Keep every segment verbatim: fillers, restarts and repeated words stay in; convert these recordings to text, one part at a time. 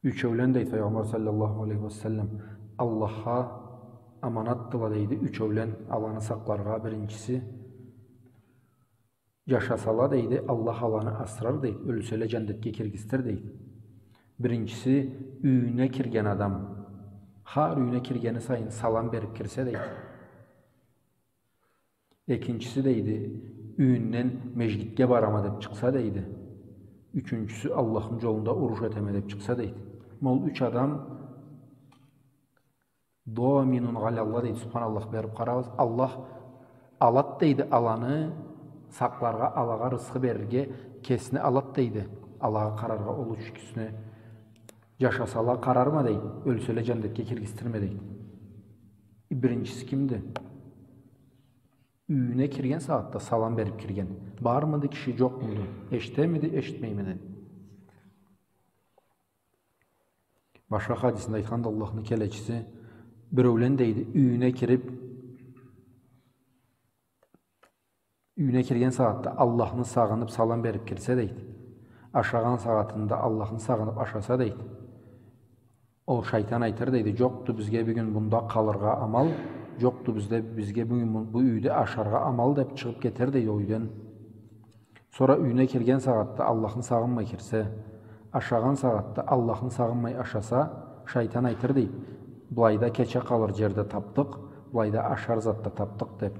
Ючеулен, дейди Файгъамбар саллаллаху алейхи ва саллам, Аллахха аманатдыла, дейди, ючеулен, аланы сакъларгъа. Биринчиси, джашасала, дейди, Аллах аланы асрар, дейди, ёлселе джандетге киргизтир, дейди. Биринчиси, юйюне кирген адам, хар юйюне киргени сайын салам берип кирсе, дейди. Экинчиси, дейди, юйюнден межгитге барама деп чыкъса, дейди. Ючюнчюсю, Аллахны джолунда уруш этеме деп чыкъса, дейди. Ма ол юч адам доминун аляллах, дейди. Субханаллах, берип къарагъыз. Аллах алат, дейди, аланы сакъларгъа, алагъа рысхы берирге, кесини алат, дейди. Алагъа къараргъа ол юч кишини. Джашасала къарарма, дейди. Ёлселе джандетге киргизтирме, дейди. Биринчиси кимди? Юйюне кирген сагъатда салам берип кирген. Бармыды киши, джокъмуду? Эшитемиди, эшитмеймиди? Башха хадисинде айтханды Аллахны келечиси, биреулен, дейди, юйюне кирип, юйюне кирген сагъатда Аллахны сагъынып салам берип кирсе, дейди. Ашагъан сагъатында Аллахны сагъынып ашаса, дейди. Ол шайтан айтыр, дейди, джокъду бизге бюгюн мында къалыргъа амал, джокъду бизде, бизге бюгюн бу, бу юйде ашаргъа амал деп чыгъып кетер, дейди, ол юйден. Сора юйюне кирген сагъатда Аллахны сагъынмай кирсе, ашагъан сагъатда Аллахны сагъынмай ашаса, шайтан айтыр, дейди, былайда кече къалыр джер да тапдыкъ, былайда ашар зат да тапдыкъ деп.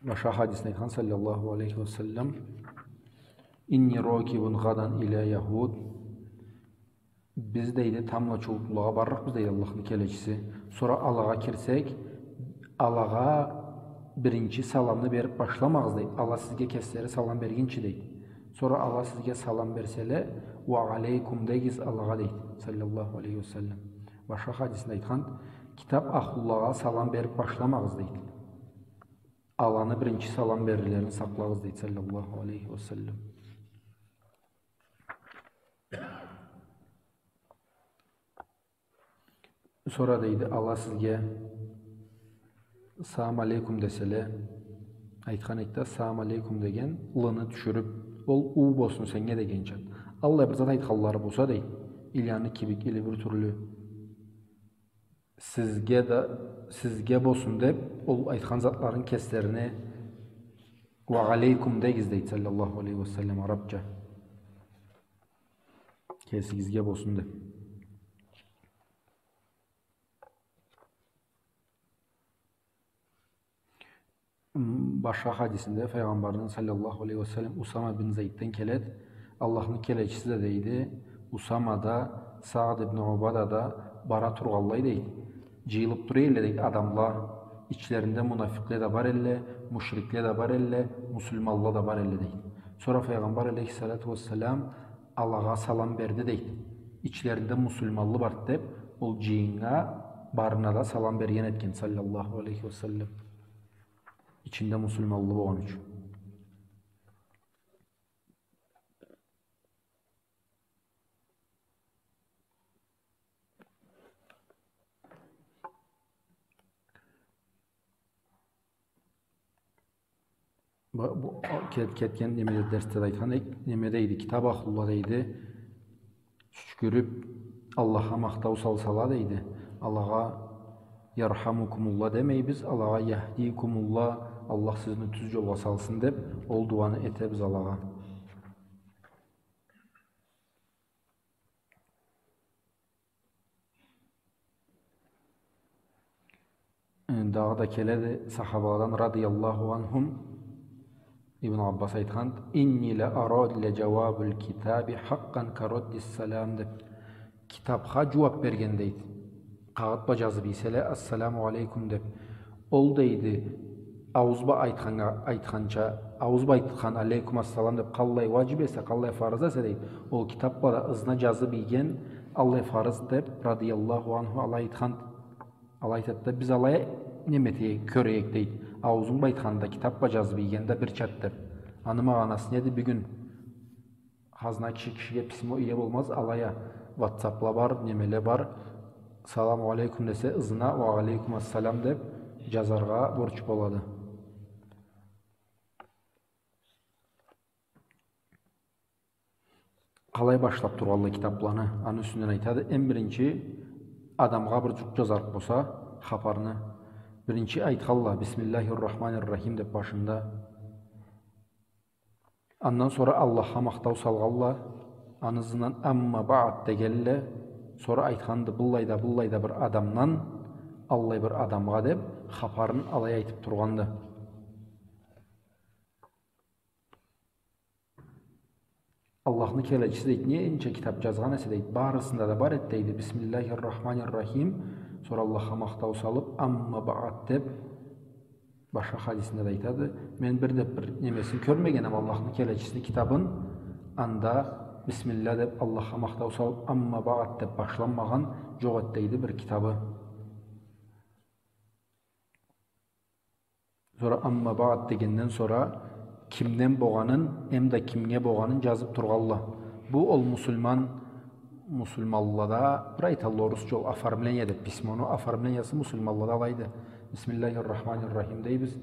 Башха хадисинде айтхан, саллаллаху алейхи ва саллам, «Инни рокибун гадан иля яхуд». Биз, дейди, тамбла чууутлулагъа барлыкъбыз, дейди, Аллахны келечиси. Сора алагъа кирсек, алагъа биринчи саламны берип башламагъыз, дейди. Ала сизге кеслери салам бергинчи, дейди. Сора ала сизге салам берселе, «Ва алейкум» дегиз алагъа, дейди, саллаллаху алейхи ва саллам. Башха хадисинде айтхан, китап ахлулагъа салам берип башламагъыз, дейди. Аланы биринчи салам берирлерин сакълагъыз, дейди, саллаллаху алейхи ва саллам. Сора, дейди, ала сизге «Салам алейкум» деселе, айтхан эдик да, «Салам алейкум» деген «л»-ны тюшюрюп, ол «у» болсун сеннге дегенча. Аллай бир зат айтханлары болса, дейди, или аны кибик, или бир тюрлю «сизге да, сизге болсун» деп, ол айтхан затларын кеслерине «Ва алейкум» дегиз, дейди, саллаллаху алейхи ва саллам, арабча. «Кесигизге болсун» деп. М, башха хадисинде Файгъамбарны, саллаллаху алейхи ва саллам, Усама бин Зайдден келеди. Аллахны келечиси да, дейди, Усама да, Саад ибн Убада да бара тургъанлай, дейди, джыйылып тура элле, дейди, адамла. Ичлеринде мунафикъле да бар элле, мушрикле да бар элле, муслиманла да бар элле, дейди. Сора Файгъамбар, алейхиссалату вассалам, алагъа салам берди, дейди. Ичлеринде муслиманлы барды деп, ол джыйыннга барына да салам берген этген, саллаллаху алейхи ва саллам. Ичинде муслиманлы болгъан ючюн. Бу, бу, кет-, кетген немеде, дерсде да айтхан эдик, неме дейди, китап ахлула дейди, чючкюрюп, Аллахха махтау салсала дейди, алагъа «Ярхамукумулла» демейбиз, алагъа «Яхдикумулла», Аллах сизни тюз джолгъа салсын деп, ол дуаны этебиз алагъа. Э, дагъыда келеди сахабаладан, радияллаху анхум, Ибн Аббас айтхан: «Инни ла ара ла джауабал китаби хаккан ка раддис салам», — деп. Китапха джууап берген, дейди. Къагъыт бла джазып ийселе, «Ассаламу алейкум» деп. Ол, дейди, ауз бла айтханнга, айтханча, ауз бла айтхан «Алейкум ассалам» деп къаллай уаджиб эсе, къаллай фарыз эсе, дейди, ол китап бла да ызына джазып ийген, аллай фарыз деп, радияллаху анху, алай айтхан. Алай айтады да, биз алай неме этейик, кёрейик, дейди. Ауузунг бла айтханны да китап бла джазып ийген да бир чат деп. Аны магъанасы неди? Бюгюн хазна киши кишиге письмо ийе болмаз, алай а ватсапла бар, немеле бар. саламу алейкум десе, ызына уа алейкум ассалам деп джазаргъа борч болады. Къалай башлап тургъанла китапланы, аны юсюнден айтады. Эм биринчи адамгъа бир джукъ джазарыкъ болса, хапарны, биринчи айтханла «Бисмиллахир-рахманир-рахим» деп башында. Андан сора Аллахха махтау салгъанла, аны ызындан «Амма баъд» дегенле, сора айтханды, быллай да, быллай да бир адамдан, аллай бир адамгъа деп, хапарын алай айтып тургъанды. Аллахны келечиси, дейди, ненча китап джазгъан эсе, дейди, барысында да бар эди, дейди, «Бисмиллахир-рахманир-рахим», сора Аллахха махтау салып, «Амма баъд» деп, башха хадисинде да айтады. Мен бир да бир немесин кёрмегенем Аллахны келечисини китабын, анда «Бисмилла» деп, Аллахха махтау салып, «Амма баъд» деп башланмагъан джокъ эди, дейди, бир китабы. Сора «Амма баъд» дегенден сора кимден богъанын, эм да кимге богъанын джазып тургъанла. Бу ол муслиман, муслиманлада бир айталла орусча ол оформление деп, письмону оформлениясы муслиманлада алайды. «Бисмиллахир-рахманир-рахим» дейбиз.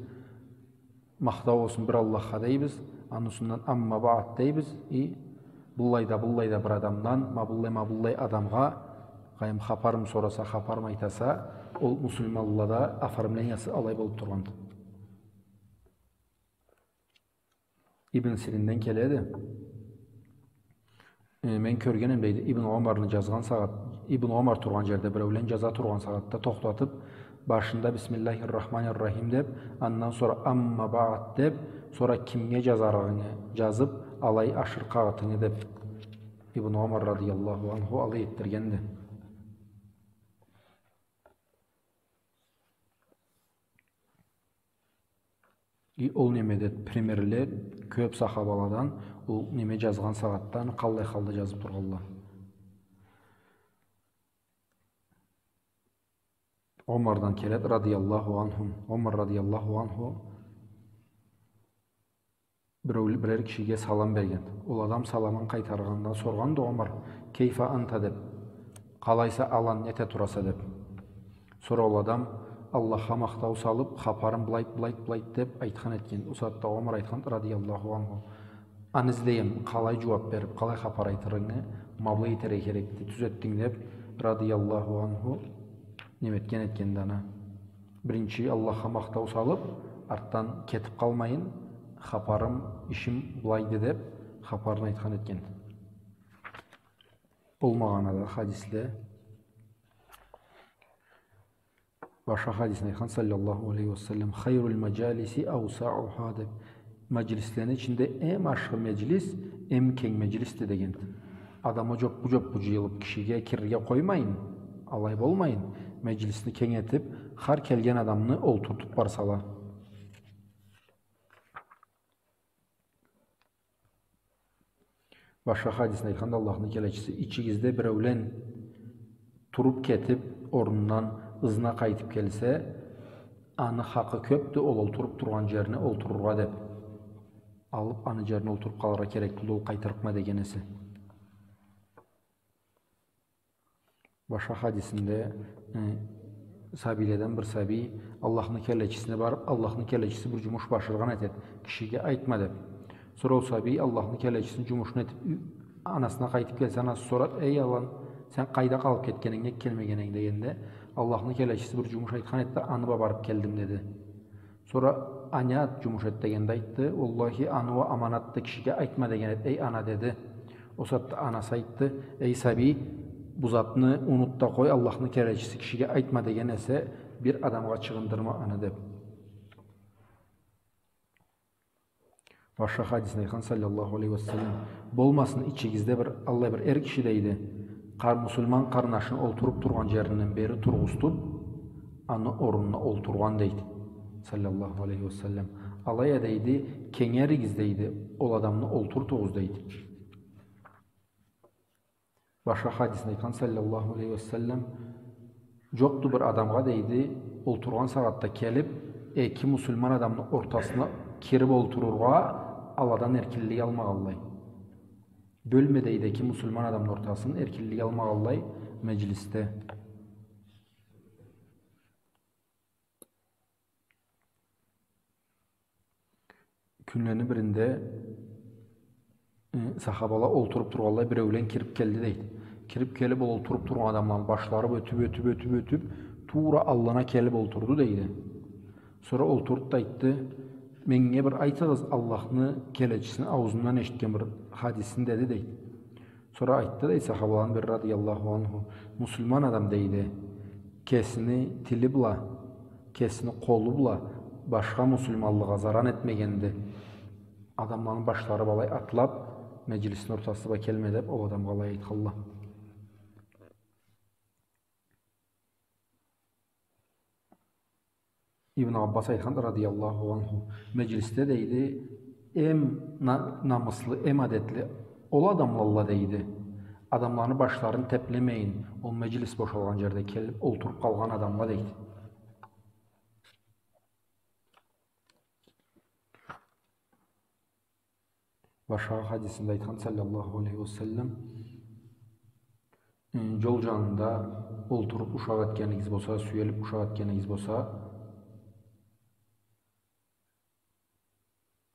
Махтау болсун бир Аллахха дейбиз. Аны юсюнден «Амма баъд» дейбиз. И быллай да, быллай да бир адамдан, ма быллай, ма быллай адамгъа, къайым, хапарым сораса, хапарым айтаса, ол муслиманлада оформлениясы алай болуп тургъанды. Ибн Сиринден келеди. Э, мен кёргенем, дейди, Ибн Омарны джазгъан сагъат, Ибн Омар тургъан джерде биреулен джаза тургъан сагъатда тохтатып, башында «Бисмиллахир-рахманир-рахим» деп, андан сора «Амма баъд» деп, сора кимге джазарыгъынгы джазып, алай ашыр къагъытынгы деп, Ибн Омар радияллаху анху алай этдиргенди. И ол немеде примерле кёп сахабаладан ол неме джазгъан сагъатдан къаллай халда джазып тургъанла. Омардан келеди, радияллаху анху. Омар радияллаху анху бирев-, бирер кишиге салам берген. Ол адам саламын къайтаргъанда соргъанды Омар: «Кейфа анта?» — деп. «Къалайса алан, нете тураса?» — деп. Сора ол адам Аллахха махтау салып, хапарын былайт, былайт, былайт деп айтхан этген. Ол сагъатда Омар айтхан, радияллаху анху: «Аны излейме, къалай джууап берип, къалай хапар айтырынгы, ма былай этерге керекди, тюз этдинг», — деп, радияллаху анху, неметген этгенди аны. Биринчи Аллахха махтау салып, артдан кетип къалмайын, хапарым, ишим былайды деп, хапарын айтхан этген. Ол магъанада хадисле. Башха хадисни айтхан, саллаллаху алейхи ва саллам: «Хайрул маджалиси аусауха», — деп. Маджлислени ичинде эм ашхы маджлис, эм кенг маджлисди деген. Адамы джоппу-джоппу джыйылып, кишиге кирирге къоймайын, алай болмайын, маджлисни кенг этип, хар келген адамны олтуртуп барсала. Башха хадисни айтханда, Аллахны келечиси: «Ичигизде биреулен туруп кетип, орнундан ызына къайтып келсе, аны хакъы кёпдю, ол олтуруп тургъан джерине олтурургъа», — деп. Алып, аны джерине олтуруп къалыргъа керекли, ол къайтырыкъма деген эсе. Башха хадисинде, э, сабийледен бир сабий Аллахны келечисине барып, Аллахны келечиси бир джумуш башыргъан этет, кишиге айтма деп. Сора ол сабий Аллахны келечисини джумушун этип, ю-, анасына къайтып келсе, анасы сорат: «Эй, алан, сен къайда къалып кетгенинг, нек келмегенинг?» — дегенде, Аллахны келечиси бир джумуш айтхан эт да, аны бла барып келдим, деди. Сора: «А не джумуш эт?» — дегенде айтды: «Уаллахи, аны уа аманатды, кишиге айтма деген эт, эй ана», — деди. Ол сагъатда анасы айтды: «Эй сабий, бу затны унут да къой, Аллахны келечиси кишиге айтма деген эсе, бир адамгъа чыгъындырма аны», — деп. Башха хадисни айтхан, саллаллаху алейхи ва саллам: «Болмасын ичигизде бир, аллай бир эр киши, — дейди, — къар-, муслиман къарнашын олтуруп тургъан джеринден бери тургъузтуп, аны орнуна олтургъан», — дейди, саллаллаху алейхи ва саллам. «Алай а, — дейди, — кенгеригиз, — дейди, — ол адамны олтуртугъуз», — дейди. Башха хадисни айтхан, саллаллаху алейхи ва саллам: «Джокъду бир адамгъа, — дейди, — олтургъан сагъатда келип, эки муслиман адамны ортасына кирип олтурургъа, аладан эркинлик алмагъанлай. Бёлме, — дейди, — эки муслиман адамны ортасын эркинлик алмагъанлай маджлисде». Кюнлени биринде, э, сахабала олтуруп тургъанлай, биреулен кирип келди, дейди. Кирип келип, ол олтуруп тургъан адамланы башлары бла ётюп, ётюп, ётюп, ётюп, туура аллына келип олтурду, дейди. Сора олтурду да айтды: «Меннге бир айтыгъыз Аллахны келечисини аузундан эшитген бир хадисин», — деди, дейди. Сора айтды, дейди, сахабаланы бири, радияллаху анху: «Муслиман адам, — дейди, — кесини тили бла, кесини къолу бла башха муслиманлыгъа заран этмегенди. Адамланы башлары бла алай атлап, меджлисни ортасы бла келме», — деп, ол адамгъа алай айтханла. Ибн Аббас айтханды, радияллаху анху: «Меджлисде, — дейди, — эм на-, намыслы, эм адетли ол адамлалла, — дейди, — адамланы башларын теплемейин, ол меджлис бошалгъан джерде келип олтуруп къалгъан адамла», — дейди. Башха хадисинде айтхан, саллаллаху алейхи ва саллам: «Э, джол джанында олтуруп ушакъ этгенигиз болса, сюелип ушакъ этгенигиз болса,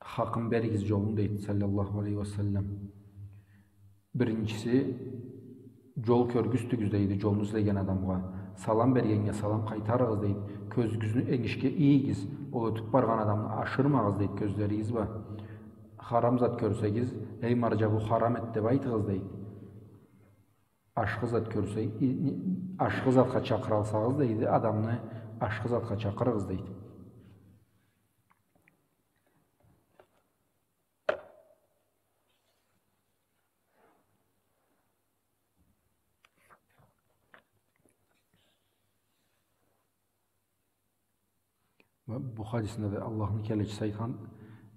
хакъын беригиз джолну», — дейди, саллаллаху алейхи ва саллам. Биринчиси, джол кёргюзтюгюз, дейди, джолну излеген адамгъа. Салам бергеннге салам къайтарыгъыз, дейди. Кёзюгюзню энгишге ийигиз, ол ётюп баргъан адамны ашырмагъыз, дейди, кёзлеригиз бла. Харам зат кёрсегиз: «Эй марджа, бу харам эди», — деп айтыгъыз, дейди. Ашхы зат кёрсе-, и-, и-, ашхы затха чакъыралсагъыз, дейди, адамны ашхы затха чакъырыгъыз, дейди. Ва бу хадисинде да Аллахны келечиси айтхан: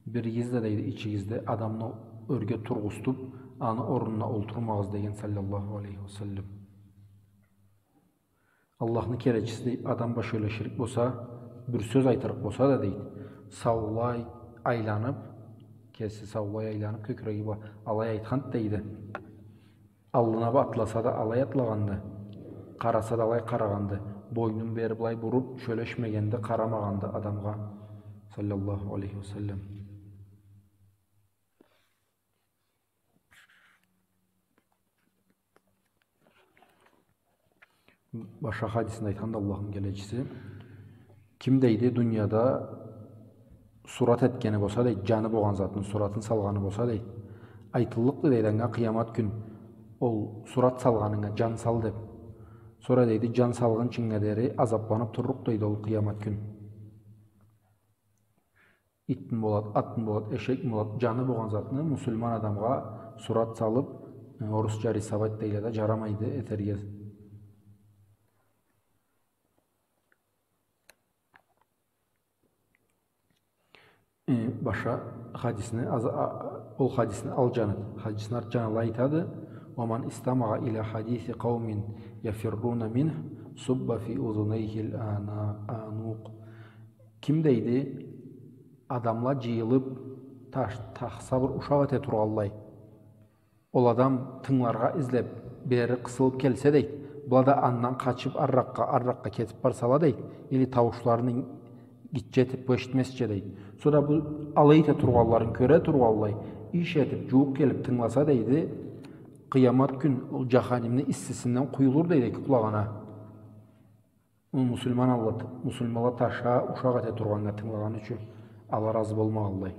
«Биригиз да, — дейди, — ичигизде адамны ёрге тургъузтуп, аны орнуна олтурмагъыз», — деген, саллаллаху алейхи ва саллам. Аллахны келечиси, дейди, адам бла сёлеширик болса, бир сёз айтырыкъ болса да, дейди, саулай айланып, кеси саулай айланып, кёкюреги бла алай айтханды, дейди. Аллына бла атласа да алай атлагъанды, къараса да алай къарагъанды, бойнун бери былай буруп, сёлешмегенди, къарамагъанды адамгъа, саллаллаху алейхи ва саллам. Башха хадисинде айтханды Аллахны келечиси: «Ким, — дейди, — дунияда сурат этгени болса, — дейди, — джаны болгъан затны суратын салгъаны болса, — дейди, — айтыллыкъды, — дейди, — анга къыямат кюн: „Ол сурат салгъанынга джан сал“, — деп. Сора, — дейди, — джан салгъынчынга дери азапланып турлукъ, — дейди, — ол къыямат кюн. Итми болад, атмы болад, эшекми болад, джаны болгъан затны муслиман адамгъа сурат салып, э, орусча рисовать дейле да, джарамайды этерге». Э, башха хадисни, аз-, а, ол хадисни ал джанат. Хадисни арт джанында айтады: «Ва ман истамаъа иля хадиси къаумин яфирруна минху субба фи узунайхил ана-, анукъ». Ким, дейди, адамла джыйылып, таш-, тахса бир ушакъ эте тургъанлай, ол адам тынгыларгъа излеп, бери къысылып келсе, дейди, была да андан къачып, арыракъгъа, арыракъгъа кетип барсала, дейди, или тауушларын гитче этип, бу эшитмезча, дейди. Сора бу алай эте тургъанларын кёре тургъанлай, иш этип, джууукъ келип тынгыласа, дейди, къыямат кюн ол джаханимни иссисинден къуюлур, дейди, эки къулагъына. Ол муслиман аллат-, муслиманла ташха ушакъ эте тургъаннга тынгылагъаны ючюн, ала разы болмагъанлай.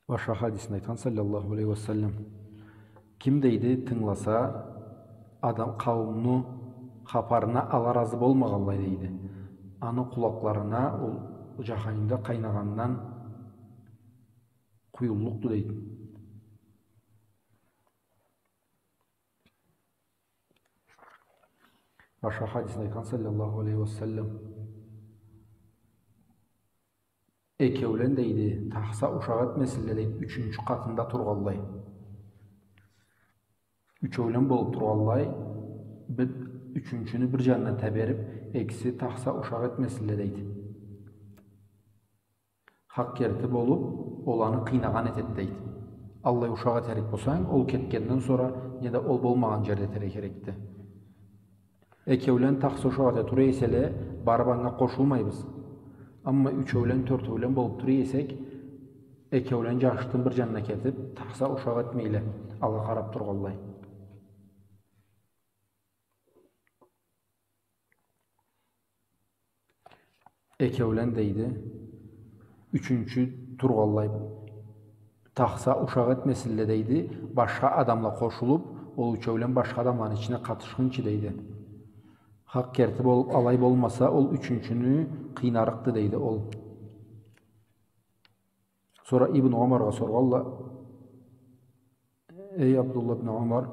Башха хадисинде айтхан, саллаллаху алейхи ва саллам: «Ким, — дейди, — тынгыласа, адам, къауумну хапарына ала разы болмагъанлай, — дейди, — аны къулакъларына ол джаханимде къайнагъандан къуюллукъду», — дейди. Башха хадисинде айтхан, саллаллаху алейхи ва саллам: «Экеулен, — дейди, — тахса ушакъ этмесинле, — дейди, — ючюнчю къатында тургъанлай. Ючеулен болуп тургъанлай, бир, ючюнчюню бир джанына теберип, экиси тахса ушакъ этмесинле, — дейди. — Хакъ керти болуп, ол аны къыйнагъан этед, — дейди. — Аллай ушакъ этерик болсанг, ол кетгенден сора неда ол болмагъан джерде этерге керекди». Экеулен тахса ушакъ эте тура эселе, барыб анга къошулмайбыз. Амма ючеулен, тёртеулен болуб тура эсек, экеулен джашыртын бир джанына кетиб, тахса ушакъ этмейле, ала къараб тургъанлай. Экеулен дейди. Ючюнчю тургъанлай тахса ушакъ этмесинле дейди. Башха адамла къошулуб, ол ючеулен башха адамланы ичине къатышхынчы дейди. Хакъ керти болуб, алай болмаса, ол ючюнчюню къыйнарыкъды дейди ол. Сора Ибн Омаргъа соргъанла: «Эй Абдулла ибн Омар,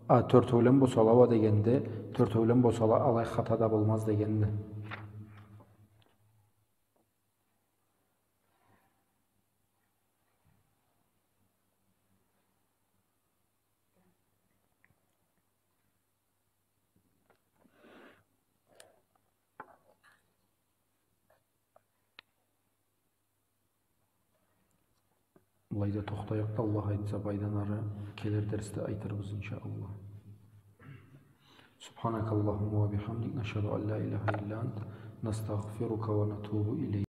а, тёртеулен босала уа», — дегенде, «Тёртеулен босала, алай хата да болмаз», — дегенди. Былайда тохтайыкъ да, Аллах айтса, былайдан ары келир дерсде айтырбыз, иншаАллах. سبحانك اللهم وبحمدك، نشهد أن لا إله إلا أنت، نستغفرك ونتوب إليك.